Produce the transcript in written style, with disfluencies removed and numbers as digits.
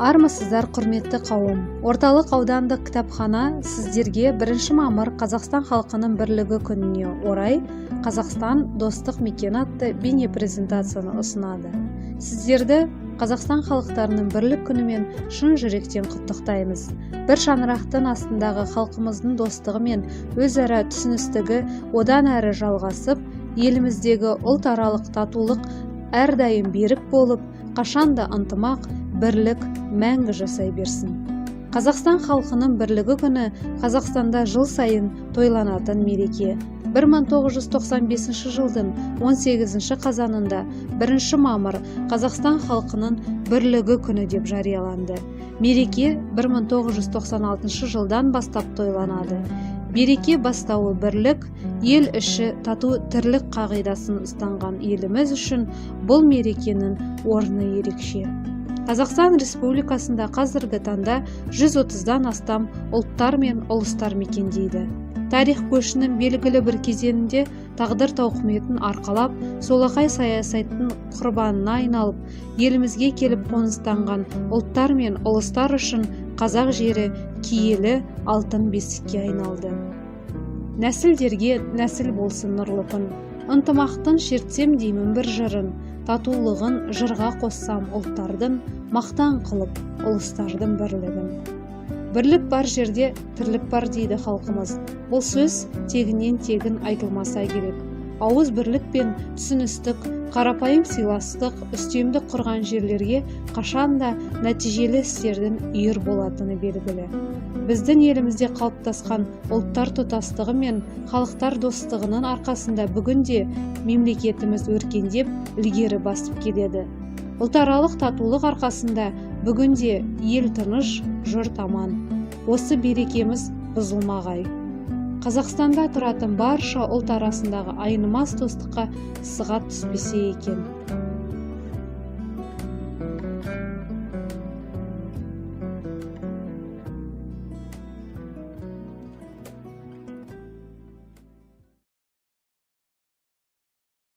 Армысыздар, құрметті қауым! Орталық аудандық кітапхана сіздерге 1 мамыр, Қазақстан халқының бірлігі күніне орай «Қазақстан – достық мекені» атты бейнепрезентацияны ұсынады. Сіздерді Қазақстан халықтарының бірлік күнімен шын жүректен құттықтаймыз! Бір шаңырақтың астындағы халқымыздың достығы мен өзара түсіністігі одан әрі жалғасып, еліміздегі ұлтаралық татулық әрдайым берік болып, қашанда ынтымақ, бірлік мәңгі жасай берсін! Қазақстан халқының бірлігі күні – Қазақстанда жыл сайын тойланатын мереке. 1995 жылдың 18 қазанында 1 мамыр Қазақстан халқының бірлігі күні деп жарияланды. Мереке 1996 жылдан бастап тойланады. Береке бастауы бірлік, ел іші тату тірлік қағидасын ұстанған еліміз үшін бұл мерекенің орны ерекше. Қазақстан Республикасында қазіргі таңда 130-дан астам ұлттар мен ұлыстар мекендейді. Тарих көшінің белгілі бір кезеңінде тағдыр тауқыметін арқалап, солақай саясаттың құрбанына айналып, елімізге келіп қоныстанған ұлттар мен ұлыстар үшін қазақ жері киелі алтын бесікке айналды. Нәсілдерге нәсіл болсын нұрлы күн, ынтымақтың шертсем деймін бір жырын, татулығын жырға қоссам ұлттардың, мақтан қылып ұлыстардың бірлігін. Бірлік бар жерде тірлік бар дейді халқымыз. Бұл сөз тегіннен тегін айтылмаса керек. Ауыз бірлік пен түсіністік, қарапайым сыйластық үстемдік құрған жерлерге қашанда нәтижелі істердің үйір болатыны белгілі. Біздің елімізде қалыптасқан ұлттар тұтастығы мен халықтар достығының арқасында бүгінде мемлекетіміз өркендеп, ілгері басып келеді. Ұлтаралық татулық арқасында бүгінде ел тыныш, жұрт аман. Осы берекеміз бұзылмағай. Қазақстанда тұратын барша ұлт арасындағы айнымас достыққа сығат түспесе екен.